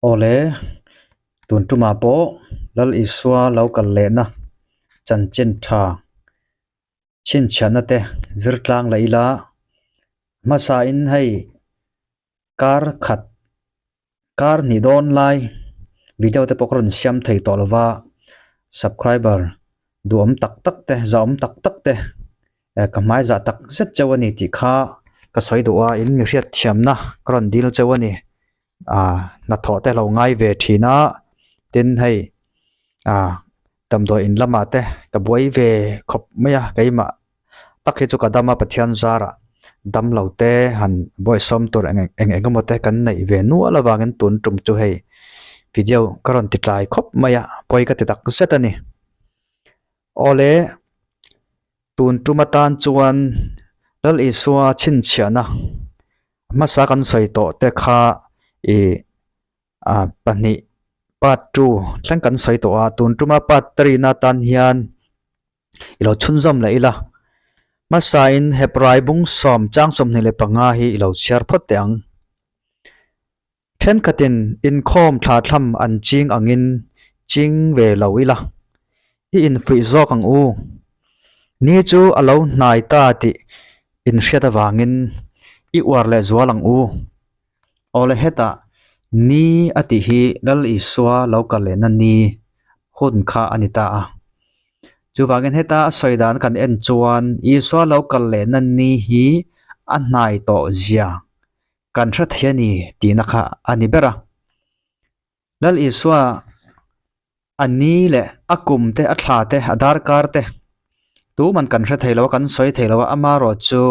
Awle, tun tumah pawh Lal Isua lo kal lehna chanchin tha chhinchhiahna te zir tlang leh ila, hmasain hei kar khat kar hnih dawn lai video te pawh ka rawn siam thei tawh lova, subscriber duhawm tak tak te zahawm tak tak te eh ka hmai zah tak zet cheu a ni tih kha ka sawi duh a in mi hriat thiamna ka rawn dil cheu a ni ah hnathawh te lo ngai ve thin a tin hei ah damdawi in lamah te ka buai ve khawp mai a keimah tak hi chu ka dam a Pathian zarah dam lo te han bawihsawm tur eng eng emaw te kan neih ve nual avangin tun tum chu hei video ka rawn ti tlai khawp mai a pawi ka ti tak zet a ni. Awle, tun tum atan chuan Lal Isua chhinchhiahna hmasa kan sawi tawh te kha ih ah pahnih part two thleng kan sawi tawh a, tun tuma part three na atan hian i lo chhunzawm leh ila. Hmasain Hebrai bung sawm chang 25 hi i lo chhiar phawt teh ang. Thenkhatin inkhawm thla thlam an ching angin ching ve lo ila, i infuih zawk ang u. Ni chu a lo hnai ta tih inhriat avangin i uar leh zual ang u. Awle hetah ni a tih hi Lal Isua lo kal lehna ni hun kha a ni ta a. Chuvangin heta a sawi dan kan en chuan Isua lo kal lehna ni hi a hnai tawh zia kan hre thei a ni tihna kha a ni ber a. Lal Isua a ni leh a kum te, a thla te, a darkar te tuman kan hre thei lo a, kan sawi thei lo a, amaherawh chu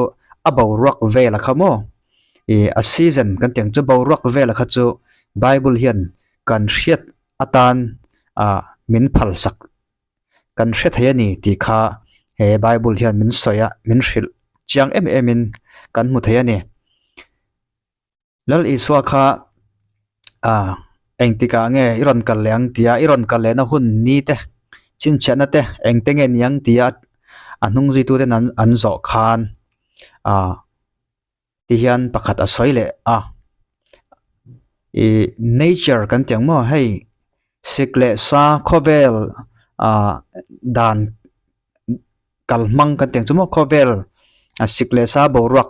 a boruak vel a kha maw ih a season kan tih ang chu boruak vel a kha chu Bible hian kan hriat atan ah min phalsak kan hre thei a ni tih kha he bible hian min sawi a min hrilh chiang em em in kan hmu thei a ni Lal Isua kha ah engtikah nge i rawn kal leh ang tia i rawn kal lehna hun ni te chhinchhiahna te engte nge ni ang tia a hnung zui tute an an zawh khan ah ti hian pakhat a sawi leh a ih nature kan tih ang maw hei sik leh sa khawvel ah dan kal hmang kan tih ang chu maw khawvel a sik leh sa boruak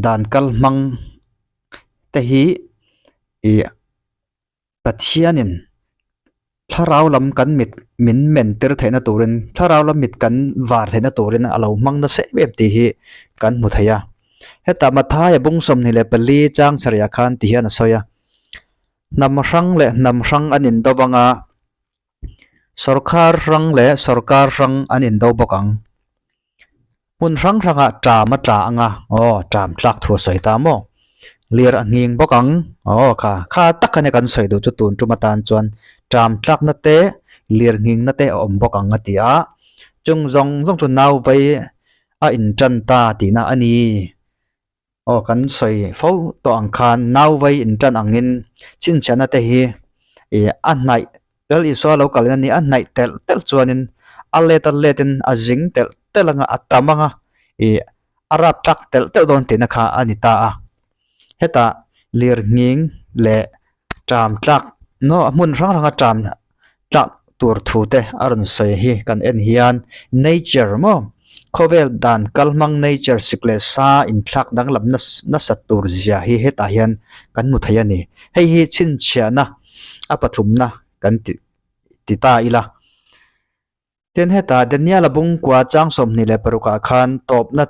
dan kal hmang te hi ih. Pathianin thlarau lam kan mit min men tir theihna turin thlarau lam mit kan var theihna turin a lo hmang nasa em em tih hi kan hmu thei a. Hetah Mathaia bung 24 chang chhariah khan ti hian a sawi a, Hnam hrang leh hnam hrang an indo vang a, sawrkhar hrang leh sawrkar hrang an indo bawk ang. Hmun hrang hrangah ṭam a tla ang a, aw ṭam tlak thu a sawi ta maw? Lir a nghing bawk ang, aw kha kha tak a nia kan sawi duh chu tun tum atan chuan ṭam tlakna te lir nghingna te a awm bawk ang a ti a, chung zawng zawng chu nau vei a inṭan ta tihna a ni. Aw kan sawi fo tawh ang khan nau vei inṭan angin chhinchhiahna te hi ih a hnaih Lal Isua lo kalin a ni a hnaih telh telh chuanin a let a letin a zing telh telh anga a tam anga ih a rap tlak telh telh dawn tihna kha a ni ta a. Hetah lir nghing leh ṭam tlak naw a hmun hrang hranga ṭam tlak tur thu te a rawn sawi hi kan en hian nature maw khawvel dan kal hmang nature sik leh sa inthlak danglam nasa tur zia hi hetah hian kan hmu thei a ni. Hei hi chhinchhiahna a pathumna kan ti ti ta ila. Tin hetah Daniel-a bungkua chang 26 ah khan tawpna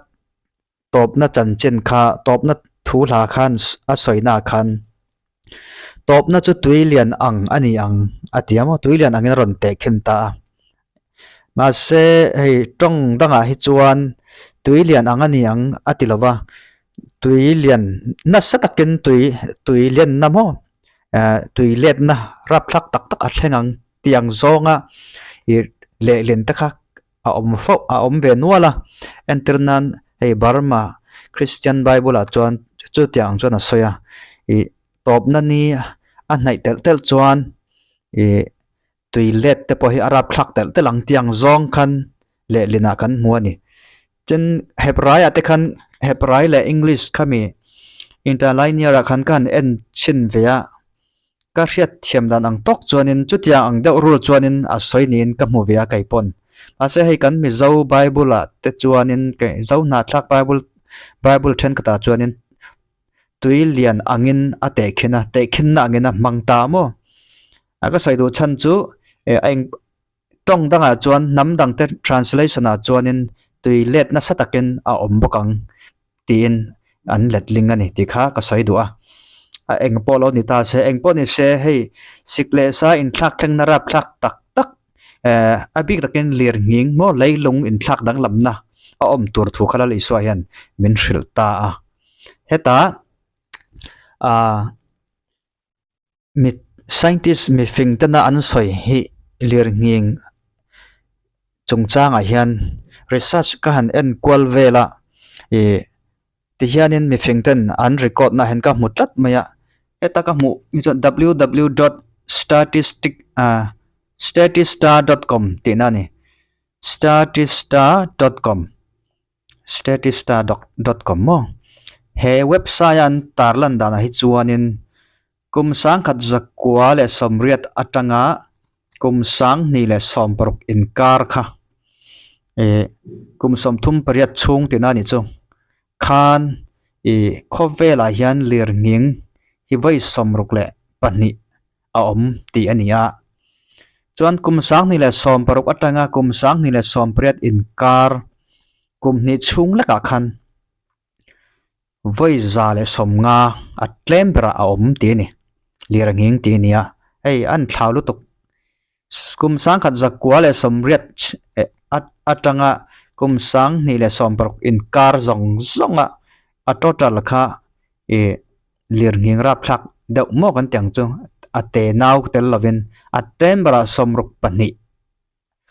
tawpna chanchin kha tawpna thu hla khan a sawina khan tawpna chu tui lian ang a ni ang a ti a maw tui lian angin a rawn teh khin ta a. Mahse hei tawng dangah hi chuan tui lian ang a ni ang a ti lo va, tui lian nasa takin tui tui lianna maw eh tui letna rapthlak tak tak a thleng ang tih ang zawnga ih lehlin te kha a awm fo a awm ve nual a entir nan hei Burma Christian Bible ah chuan chutiang ang chuan a sawi a ih tawpna ni a hnaih telh telh chuan ih tui let te pawh hi a rapthlak telh telh ang tih ang zawng khan lehlin ah kan hmu a ni tin Hebrai ah te khan Hebrai leh English khami interlinear ah khan ka han en chhin ve a. Ka hriat thiam dan ang tawk chuanin chutiang ang deuh rul chuanin a sawi niin ka hmu ve a kei pawn. Mahse hei kan Mizo Bible ah te chuanin Zo hnahthlak Bible Bible thenkhatah chuanin tui lian angin a tehkhin a, tehkhinna angin a hmang ta maw? A ka sawi duh chhan chu eh a eng tawng dangah chuan hnam dangte translation ah chuanin tui let nasa takin a awm bawk ang tiin an letling a ni tih kha ka sawi duh a. A eng pawh lo ni ta se, eng pawh ni se hei sik leh sa inthlak thlengna rapthlak tak tak eh a bik takin lir nghing maw leilung inthlak danglamna a awm tur thu kha Lal Isua hian min hrilh ta a. Hetah ah mi scientist mifing tena an sawi hi lir nghing chungchangah hian research ka han en kual vel a ih tihianin mifing ten an record na hian ka hmu tlat mai a heta ka hmuh hi chuan w w dot statistic ah statista dot com tihna a ni statista dot com. Statista dot com maw? He website a an tarlan danah hi chuanin kum sangkhat zakua leh sawmriat atanga kum sanghnih leh sawmparuk inkar kha ih kum sawmthum pariat chhung tihna a nih chu khan ih khawvelah hian lirnghing hi vawi sawmruk leh pahnih a awm tih a ni a. Chuan kum sanghnih leh 16 atanga kum sanghnih leh 18 inkar kum hnih chhung lekah khan vawi 150 a tlem berah a awm tih a ni. Lir a nghing tih a ni a. Hei a inthlau lutuk. Kum sangkhat 980 atanga kum 2016 inkar zawng zawnga a total kha ih Lirnghing rapthlak deuh maw kan ti ang chu a te nau tel lovin a tlem berah 62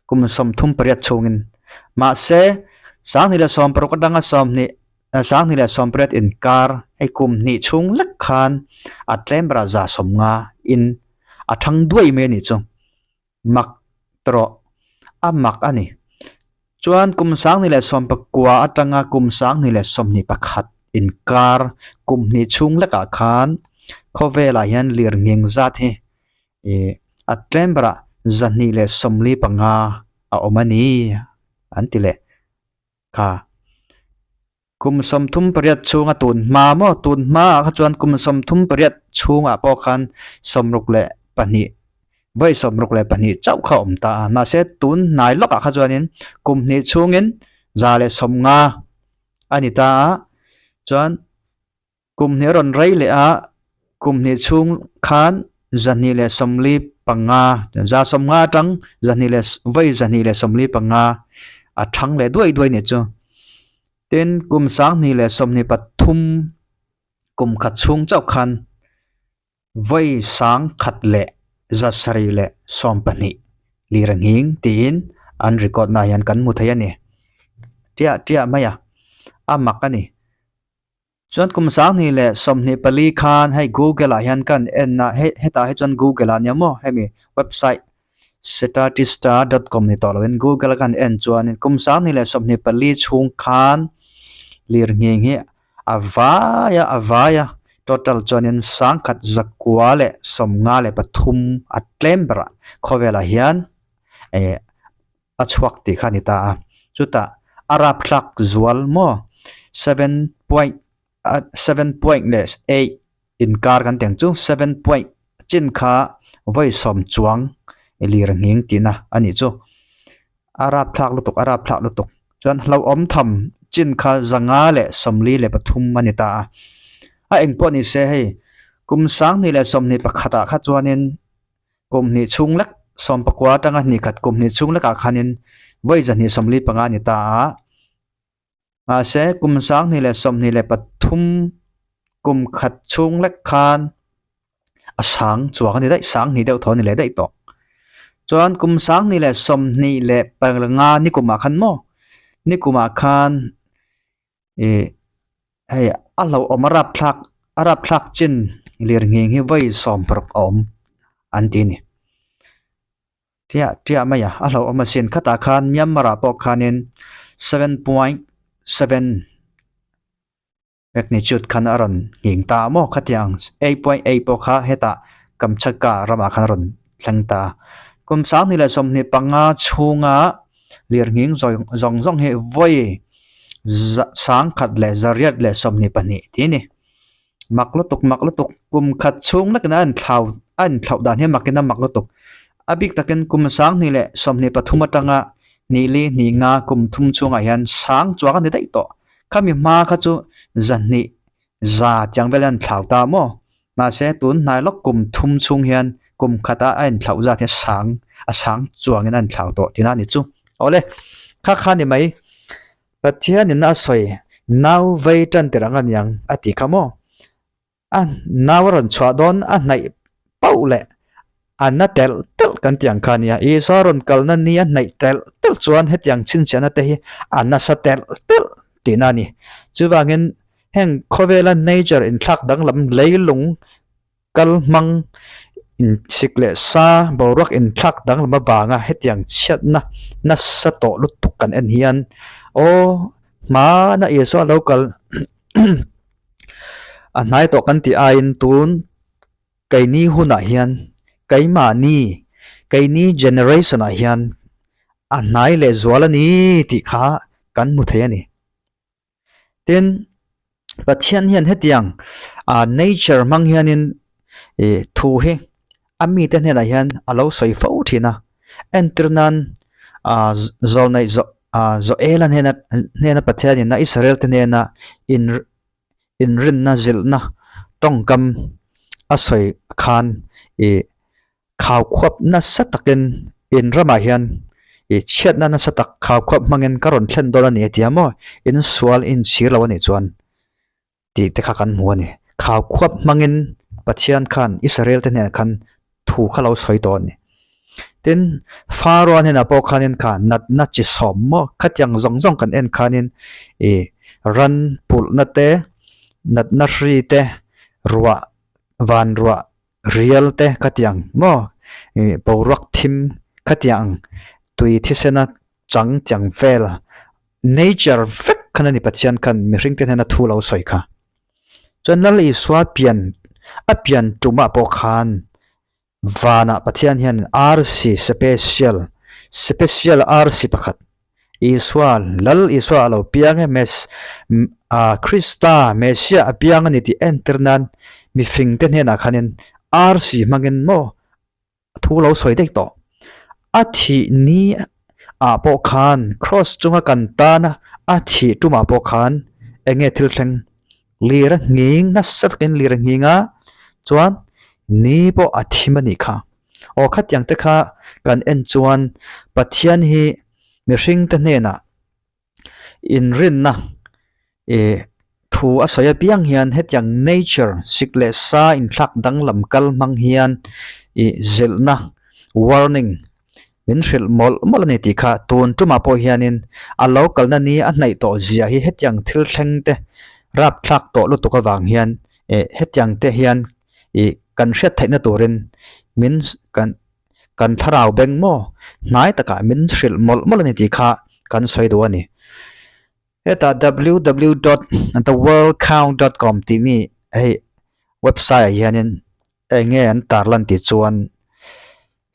kum 38 chhungin mahse 2016 atanga 20 2018 inkar hei kum hnih chhung lek khan a tlem berah 150 in a thang duai mai a nih chu. Mak tawh a mak a ni. Chuan kum 2019 atanga kum 2021 inkar kum hnih chhung lekah khan khawvelah hian lirnghing zat hi ih a tlem berah 245 a awm a ni an ti leh kha. Kum 38 chhunga tun hma maw? Tun hmaah kha chuan kum 38 chhungah pawh khan 62 vawi 62 chauh kha a awm ta a. Mahse tun hnai lawkah kha chuanin kum hnih chhungin 150 a ni ta a. Chuan Kum hnih a rawn rei leh a, kum hnih chhung khan 245, 150 atang zahnih leh vawi 245 a thang leh duai duai nih chu. Tin, kum 2023 kum khat chhung chauh khan vawi 1712 lir a nghing tiin an record na hian kan hmu thei a ni. Tiah tiah mai a, a mak a ni. Chuan kum 2024 khan hei Google ah hian kan en a, hei hetah hi chuan Google ah nia maw hemi website statista dot com ni tawh lovin Google a kan en chuanin kum 2024 chhung khan lirnghing hi a vai a a vai a total chuanin 1953 a tlem berah khawvelah hian eh a chhuak tih kha a ni ta a chutah a rapthlak zual maw seven point seven point leh eight inkar kan tih ang chu seven point chin kha vawi sawm chuang lir nghing tihna a nih chu a rapthlak lutuk a rapthlak lutuk chuan hlauhawm tham chin kha 543 a ni ta a a engpawh ni se hei kum 2021 ah kha chuanin Kum hnih chhung lek 19 atanga hnih khat kum hnih chhung lekah khanin vawi 245 a ni ta a. Mahse, kum 2023 kum khat chhung lek khan a sang chuang a ni daih, sang hnih deuh thaw a ni leh daih tawh. Chuan kum 2025 nikumah khan maw? Nikumah khan ih hei a hlauhawm a rapthlak a rapthlak chin lirnghing hi vawi 60 a awm an ti a ni tiah tiah mai a a hlauhawm asin khatah khan Myanmar ah pawh khanin 7.7 magnitude khan a rawn nghing ta maw khatiang 8.8 pawh kha hetah. Kamchatka ramah khan a rawn thleng ta a. Kum 2025 chhunga lirnghing zawng zawng hi vawi 1122 tih a ni. Mak lutuk mak lutuk kum khat chhung lekin a inthlau a inthlauh dan hi makin a mak lutuk. A bik takin kum 2023 atanga hnih li hnih nga kum thum chhungah hian sang chuang a ni daih tawh. Khami hma kha chu zahnih za chiang vel hian thlau ta maw? Mahse tun hnai lawk kum thum chhung hian kum khata a inthlau zat hi sang a sang chuangin a inthlau tawh tihna a ni chu. Awle kha kha ni mai Pathianin a sawi nau vei tan tir ang a niang a ti kha maw? A nau a rawn chhuah dawn a hnaih pauh leh a na telh telh kan tih ang kha a nia. Isua rawn kalna ni a hnaih telh telh chuan hetiang chhinchhiahna te hi a nasa telh telh tihna a ni. Chuvangin heng khawvela nature inthlak danglam leilung kal hmang insik leh sa boruak inthlak danglam avanga hetiang chhiatna nasa tawh lutuk kan en hian aw hmana Isua lo kal a hnai tawh kan tih aiin tun keini hunah hian keimahni keini generation ah hian a hnai leh zual a ni tih kha kan hmu thei a ni. Tin, Pathian hian hetiang ah nature hmang hianin ih thu hi a mite hnenah hian a lo sawi fo thin a. Entir nan ah zawlneih zawh ah Joel-a hnena hnena Pathianin a Israel te hnena in inrinna zilhna tawngkam a sawi khan ih Khau khuap nasa takin in ramah hian i chhiatna nasa tak khau khuap hmangin ka rawn thlen dawn a ni a ti a maw? In sual in chhir lo a nih chuan tih te kha kan hmu a ni. Khau khuap hmangin Pathian khan Israel te hnenah khan thu kha lo sawi tawh a ni. Tin, Pharaoh hnenah pawh khanin kha natna chi sawm maw khatiang zawng zawng kan en khanin i ran pulhna te, natna hri te, ruah van ruah Rial te khatiang maw ih boruak thim khatiang tui thisena chang chiang vel nature vek khan a ni Pathian khan mihring te hnena thu lo sawi kha. Chuan Lal Isua pian a pian tumah pawh khan vanah Pathian hian arsi special special arsi pakhat Isua Lal Isua a lo piang e Mes a Krista Messiah a piang a ni tih entir nan mifing te hnenah khanin arsi hmangin maw thu lo sawi daih tawh. A thih ni ah pawh khan cross chunga kan tana a thih tumah pawh khan eng nge thil thleng lir a nghing nasa takin lir a nghing a chuan ni pawh a thim a nih kha. Aw khatiang te kha kan en chuan Pathian hi mihring te hnenah inrinna ih thu a sawi apiang hian hetiang nature sik leh sa inthlak danglam kal hmang hian ih zilhna warning min hrilh mawlh mawlh a ni tih kha tun tumah pawh hianin a lo kalna ni a hnaih tawh zia hi hetiang thil thleng te rapthlak tawh lutuk avang hian ih hetiang te hian ih kan hriat theihna turin min kan kan thlarau beng maw hnai takah min hrilh mawlh mawlh a ni tih kha kan sawi duh a ni. Hetah ww dot the world count dot com tih mi hei website ah hianin eng nge an tarlan tih chuan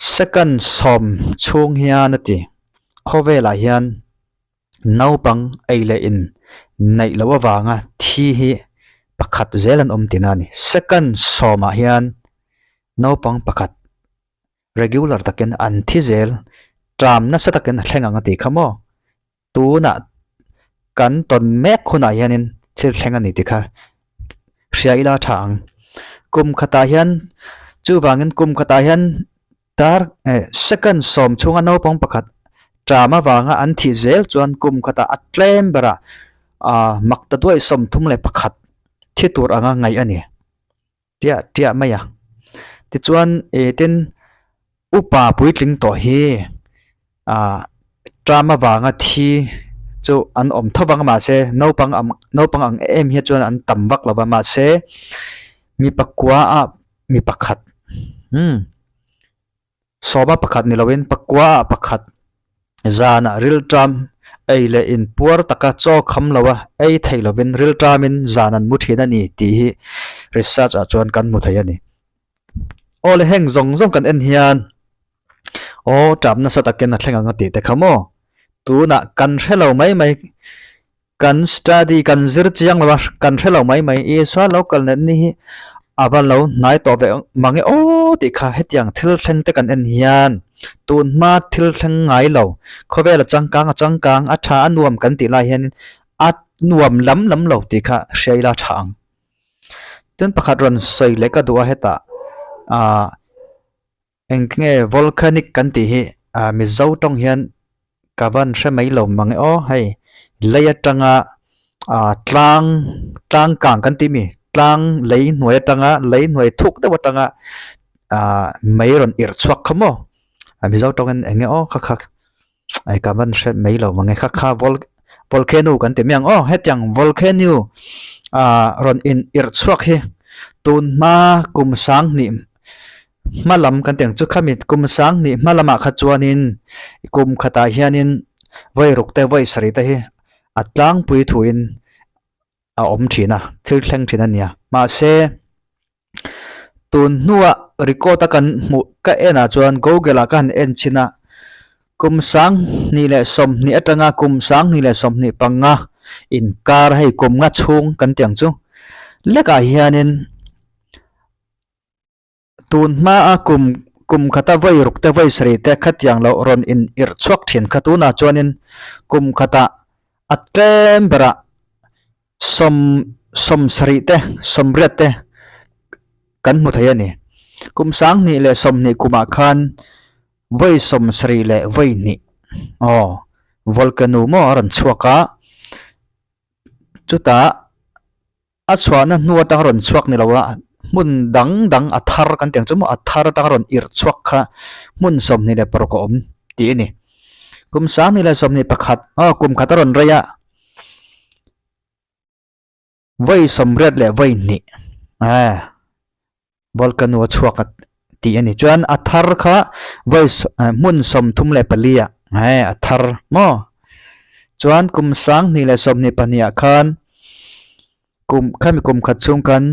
second sawm chhung hian a ti khawvelah hian Naupang ei leh in neih loh avanga thi hi pakhat zel an awm tihna a ni. Second sawmah hian naupang pakhat regular takin an thi zel, ṭam nasa takin a thleng ang a tih kha maw? Tunah kan tawn mek hunah hianin thil thleng a ni tih kha hria ila a ṭha ang. Kum khatah hian chuvangin kum khatah hian Tar eh second sawm chhunga naupang pakhat ṭam avanga an thih zel chuan kum khatah a tlem berah ah mak ta duai 31 thi tur anga ngaih a ni ṭiah ṭiah mai a. Tichuan eh tin upa puitling tawh hi ah ṭam avanga thi chu an awm tho vang a mahse naupang ang naupang ang em hi chuan an tam vak lo va mahse mi pakua ah mi pakhat umm sawma pakhat ni loin pakua ah pakhat zanah rilṭam ei leh in puar taka chaw kham lo a ei theih lovin rilṭamin zan an mu thin a ni tih hi research ah chuan kan hmu thei a ni. Aw le heng zawng zawng kan en hian aw tap nasa takin a thleng ang a tih te kha maw? Tunah kan hre lo mai mai, kan study kan zir chiang lo a, kan hre lo mai mai. Isua lo kal nen ni hi a va lo hnai tawh ve mang e aw tih kha hetiang thil thleng te kan en hian tun hma thil thleng ngai lo, khawvel a changkang a changkang a tha a nuam kan tih lai hian a nuam lam lam lo tih kha hria ila tha ang. Tin pakhat rawn sawi leh ka duh a hetah ah eng nge volcanic kan tih hi ah Mizo tawng hian ka van hre mai lo mang e aw hei lei atanga ah tlang tlang kang kan tih mi tlang lei hnuai atanga lei hnuai thuk deuh atanga ah mei rawn irh chhuak kha maw ah Mizo tawngin eng nge aw kha kha. Ai ka van hre mai lo mange kha kha vol volcano kan ti mai ang aw hetiang volcano ah rawn in irh chhuak hi tun hma kum sang hnih hma lam kan ti ang chu khami kum sang hnih hma lamah kha chuanin kum khatah hianin vawi ruk te vawi sarih te hi a tlangpui thuin a awm thin a thil thleng thin a nia mahse. Tun hnuah record a kan hmuh ka en ah chuan google ah ka han en chhin a kum sanghnih leh sawmhnih atanga kum sanghnih leh sawmhnih panga inkar hei kum nga chhung kan tih ang chu lekah hianin tun hmaa kum kum khata vawi ruk te vawi sarih te khatiang loh rawn in irh chhuak thin kha tunah chuanin kum khatah a tlem berah Sawm sawm sarih te sawmriat te kan hmu thei a ni. Kum sanghnih leh sawmhnih kumah khan vawi sawm sarih leh vawi hnih aw volcano maw a rawn chhuak a, chutah a chhuahna hnu atang a rawn chhuak ni lo a hmun dang dang a thar kan tih ang chu maw a thar atang a rawn irh chhuak kha hmun 21 a awm tih a ni. Kum sanghnih leh 21 aw kum khat a rawn rei a. Vawi 82 leh vawi hnih eh volcano a chhuak a tih a ni chuan a thar kha vawi hmun 34 ah eh a thar maw chuan kum 2022 ah khan kum khami kum khat chhung khan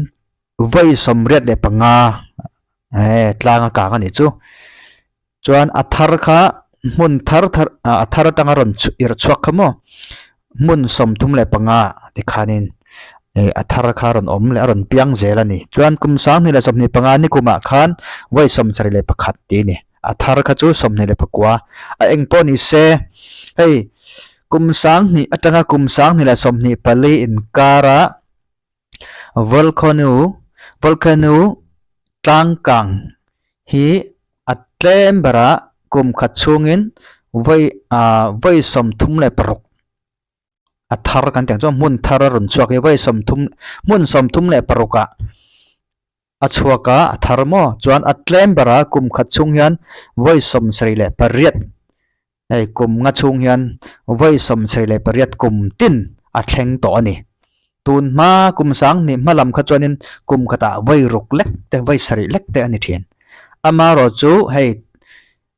vawi 85 eh tlang a kang a nih chu. Chuan a thar kha hmun thar thar ah a thar atanga rawn irh chhuak kha maw hmun 35 tikhanin ih a thar kha a rawn awm leh a rawn piang zel a ni. Chuan kum 2025 ni kumah khan vawi 71 tih a ni. A thar kha chu 29 a eng pawh ni se hei kum 20 atanga kum 2024 inkara Volcano volcano tlangkang hi a tlem berah kum khat chhungin vawi ah vawi 36 a thar kan tih ang chuan hmun thar a rawn chhuak hi vawi 30 hmun 36 ah a chhuak a a thar maw chuan a tlem berah kum khat chhung hian vawi 78 Hei kum nga chhung hian vawi 78 kum tin a thleng tawh a ni. Tun hma kum 2000 hma lam kha chuanin kum khatah vawi ruk lek te vawi sarih lek te a ni thin. Amaherawh chu hei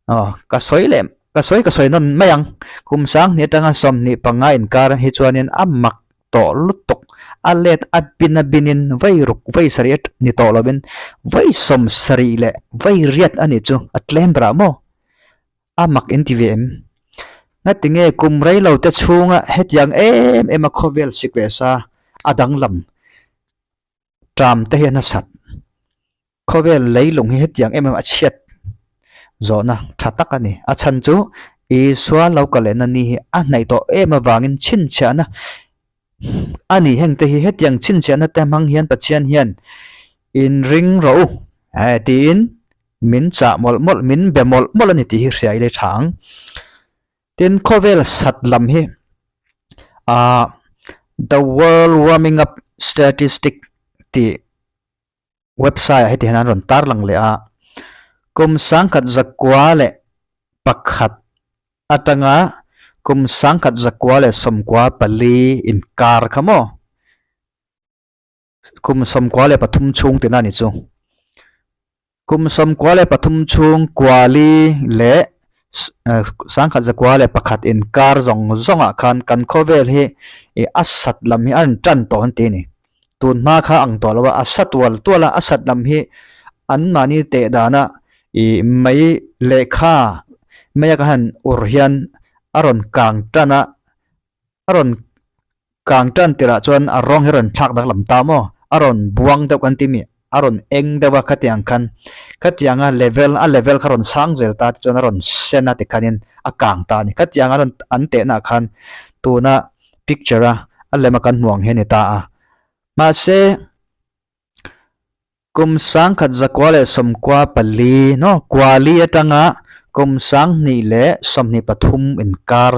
aw ka sawi leh ka sawi ka sawi nawn mai ang. Kum 2000 atanga 25 inkar hi chuanin a mak tawh lutuk a let a bin a binin vawi ruk vawi sarih ni tawh lovin vawi 70 leh vawi riat a nih chu a tlem berah maw? A mak in ti ve em? Ngatinge kum rei lo te chhunga hetiang em em a khawvel sik leh sa a danglam ṭam te hian a sat. Khawvel leilung hi hetiang em em a chhiat zawhna ṭha tak a ni. A chhan chu Isua lo ka lehna ni hi a hnaih tawh em avangin chhinchhiahna a ni. Heng te hi hetiang chhinchhiahna te hmang hian Pathian hian inring rawh u tiin Min chah mawlh mawlh, min be mawlh mawlh a ni tih hi hria ila i tha ang. Tin, khawvel sat lam hi ah The World Warming Up Statistic tih website ah heti hian an rawn tar lang leh a. Kum 1901 atanga kum 1994 inkar kha maw? Kum 93 chhung tina ni chu. Kum 93 chhung kuali leh 1901 inkar zawng zawngah khan kan khawvel hi a sat lam hi a rawn tan tawh an ti a ni. Tun hma kha ang tawh lo a, a sa tual tual a, a sat lam hi an mahni teh dana ih mai lehkha maia ka han ur hian a rawn kang tan a a rawn kang tan tirah chuan a rawng hi a rawn thlak danglam ta maw a rawn buang deuh kan ti mi a rawn eng deuh a khatiang khan khatianga level a level kha rawn sang zel ta tichuan a rawn sen a tikhanin a kang ta a ni khatiang a rawn an tehna ah khan tuna picture a a lem a kan hmuh ang hi a ni ta a mahse kum sangkhat zakua leh sawmkua pali no kuali atanga kum sanghnih leh 23 inkar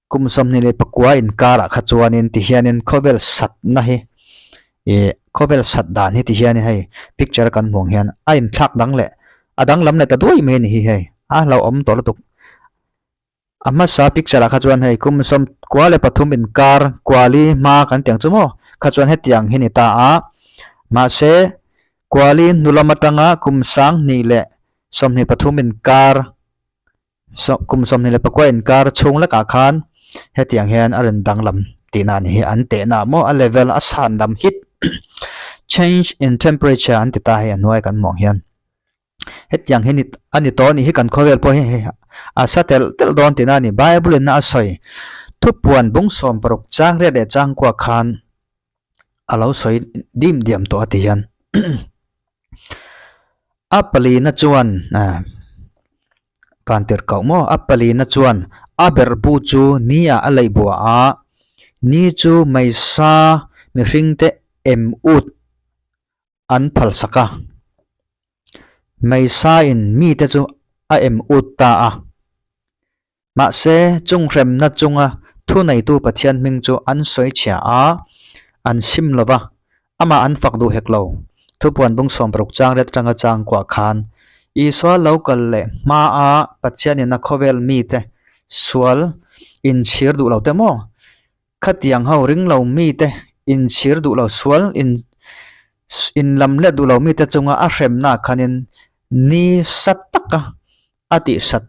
Kum 29 inkarah kha chuanin tihianin khawvel satna hi ih khawvel sat dan hi tihianin hei picture a kan hmuh ang hian a inthlak dang leh a danglam leh ta duai mai a ni hi hei a hlauhawm tawh lutuk. A hmasa picture ah kha chuan hei kum 93 inkar kuali hma kan tih ang chu maw kha chuan hetiang hi a ni ta a mahse kuali hnu lam atanga kum 2023 inkar Kum 29 inkar chhung lekah khan hetiang hian a rawn danglam tihna a ni hi an tehna maw a level a san lam hit change in temperature an ti ta hei a hnuai kan hmuh ang hian hetiang hi a ni tawh a nih hi kan khawvel pawh hi hei a sa telh telh dawn tihna a ni bible in a sawi thupuan bung 60 chang riat leh chang kuah khan a lo sawi dim diam tawh a ti hian a palina chuan ah van tirh koh maw a palina chuan a berh bu chu ni ah a leih buah a ni chu meisa mihring te em ut an phal sak a meisa in mite chu a em ut ta a. Mahse, chung hremna chunga thuneitu Pathian hming chu an sawi chhia a, an sim lo va, amah an fak duh hek lo. Thupuan bung 60 chang ret atanga chang kuah khan, Isua lo kal leh hmaa Pathianin a khawvel mite sual inchhir duh lo te maw? Khatiang ho ring lo mite inchhir duh lo sual in inlam let duh lo mite chunga a hremna khanin ni sa taka a tihsat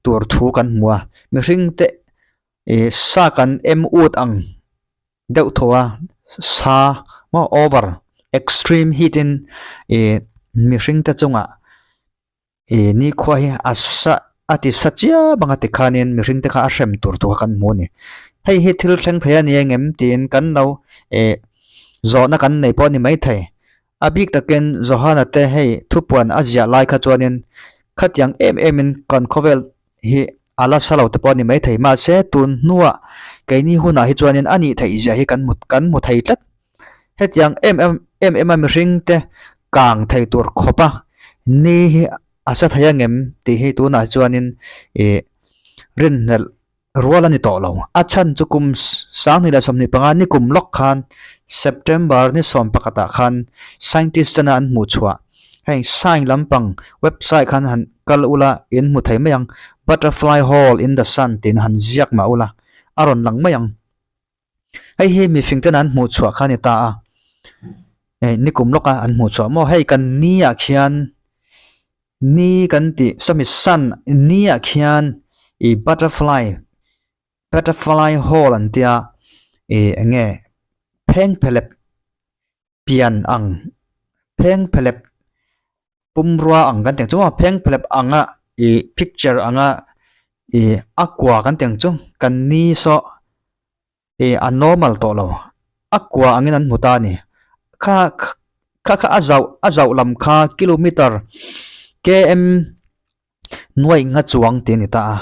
tur thu kan hmu a, mihring te ih sa kan em ut ang deuh thaw a, sa maw over extreme heat in ih mihring te chungah ih nikhua hi a sa a ti sa chiap ang a ti khanin mihring te kha a hrem tur thu kha kan hmu a ni. Hei hi thil thleng thei a ni engem tiin kan lo ih zawhna kan nei pawh a ni maithei. A bik takin Johana te hei thupuan a ziah lai kha chuanin khatiang em emin kan khawvel hi a la sa lo te pawh a ni maithei. Mahse tun hnuah keini hunah hi chuanin a nih theih zia hi kan hmu kan hmu thei tlat. Hetiang em em em em a mihring te kang thei tur khawpa ni hi a sa thei angem tih hi tunah chuanin ih rinhlelh Rual a ni tawh lo. A chhan chu kum 2025 ni kum lawk khan September ni 11 ah khan scientist tena an hmuh chhuah heng sign lampang website khan han kal ula in hmu thei mai ang butterfly hole in the sun tiin han ziak mah ula a rawn lang mai ang. Hei hi mifing tena an hmuh chhuah kha a ni ta a. Ni kum lawka an hmuh chhuah maw hei kan ni ah khian Ni kan tih sawmi sun ni ah khian ih butterfly butterfly hole an tia ih eng nge phengphelep pian ang phengphelep pumrua ang kan tih ang chu maw phengphelep anga ih picture anga ih a kua kan tih ang chu kan ni saw Ih a normal tawh lo. A kua angin an hmu ta a ni. Kha kha kha a zauh a zauh lam kha kilometer km nuaih nga chuang tih a ni ta a.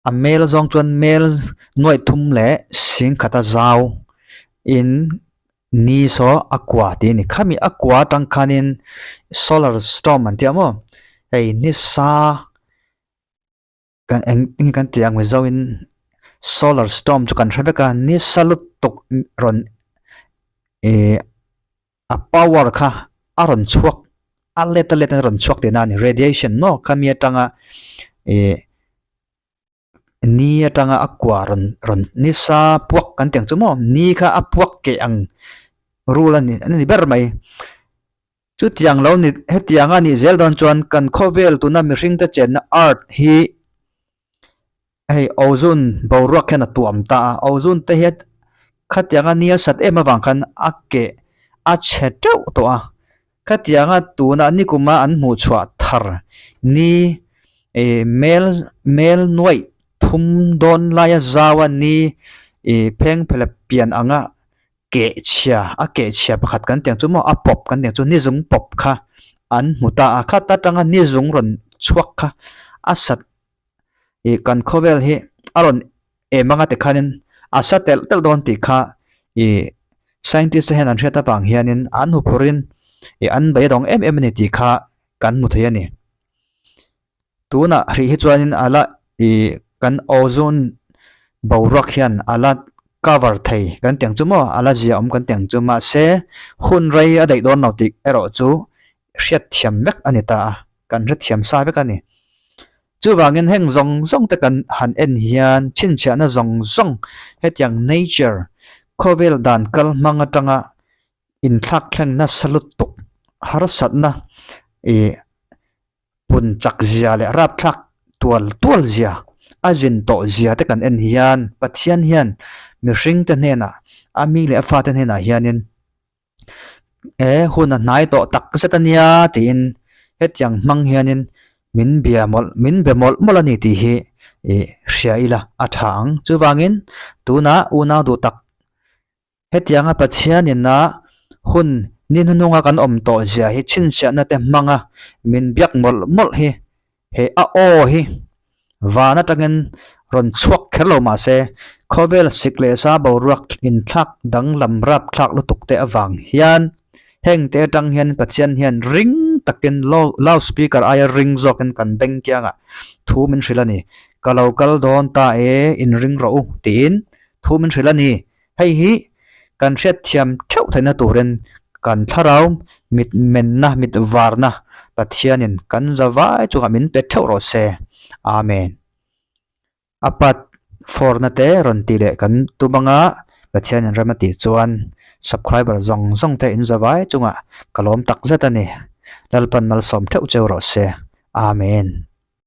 A mel zawng chuan mel nuaih thum leh sing khata zau in ni saw a kua tih a ni. Khami a kua atang khanin solar storm an tih ang maw? Hei nisa. Kan eng eng kan tih ang mizo in solar storm chu kan hre vek a nisa lutuk rawn ih a power kha a rawn chhuak a let a let in a rawn chhuak tihna a ni radiation maw khami atanga ih ni atanga a kua rawn rawn nisa puak kan tih ang chu maw ni kha a puak keh ang rul a ni a ni ber mai. Chutiang lo ni hetiang a nih zel dawn chuan kan khawvel tuna mihringte chenna earth hi hei ozone boruak hian a tuam ta a, ozone te hi khatianga nia sat em avang khan a keh a chhe teuh tawh a. Khatianga tuna nikuma an hmuh chhuah thar ni ih mel mel nuaih thum dawn laia zaua ni ih pheng phela pian anga keh chhia a keh chhia pakhat kan tih ang chu maw a pawp kan tih ang chu ni zung pawp kha an hmu ta a khat atanga ni zung rawn chhuak kha a sat ih kan khawvel hi a rawn em anga tikhanin a sa telh telh dawn tih kha ih scientist te hian an hriat avang hianin an hmu phurin ih an beidawng em em a ni tih kha kan hmu thei a ni. Tunah hrih hi chuanin a la ih kan ozone boruak hian a la cover thei kan tih ang chu maw a la zia awm kan tih ang chu mahse hun rei a daih dawn lo tih erawh chu hriatthiam vek a ni ta a kan hrethiam sa vek a ni. Chuvangin heng zawng zawng te kan han en hian chhinchhiahna zawng zawng hetiang nature khawvel dan kal hmang atanga inthlak thleng nasa lutuk harsatna ih pun chak zia leh rapthlak tual tual zia a zin tawh zia te kan en hian Pathian hian mihring te hnenah a mi leh a fate hnenah hianin he hun a hnai tawh tak zet a nia tiin hetiang hmang hianin min bia mawlh min be mawlh mawlh a ni tih hi ih hria ila a tha ang. Chuvangin tunah unau duh tak Hetianga Pathianin a hun ni hnuhnunga kan awm tawh zia hi chhinchhiahna te hmanga min biak mawlh mawlh hi he a aw hi van atangin rawn chhuak kher lo mah se khawvel sik leh sa boruak inthlak danglam rapthlak lutuk te avang hian heng te atang hian Pathian hian ring takin loud speaker aia ring zawkin kan beng kiangah thu min hrilh a ni. Ka lo kal dawn ta e, inring rawh u tiin thu min hrilh a ni. Hei hi kan hriatthiam theuh theihna turin kan thlarau mit menna, mit varna Pathianin kan zavai chungah min pe theuh rawh se. Amen. A part four na te rawn tih leh kan tum anga Pathianin rem a tih chuan subscriber zawng zawng te in zavai chungah ka lawm tak zet a ni. Lalpan malsawm theuh cheu rawh se. Amen.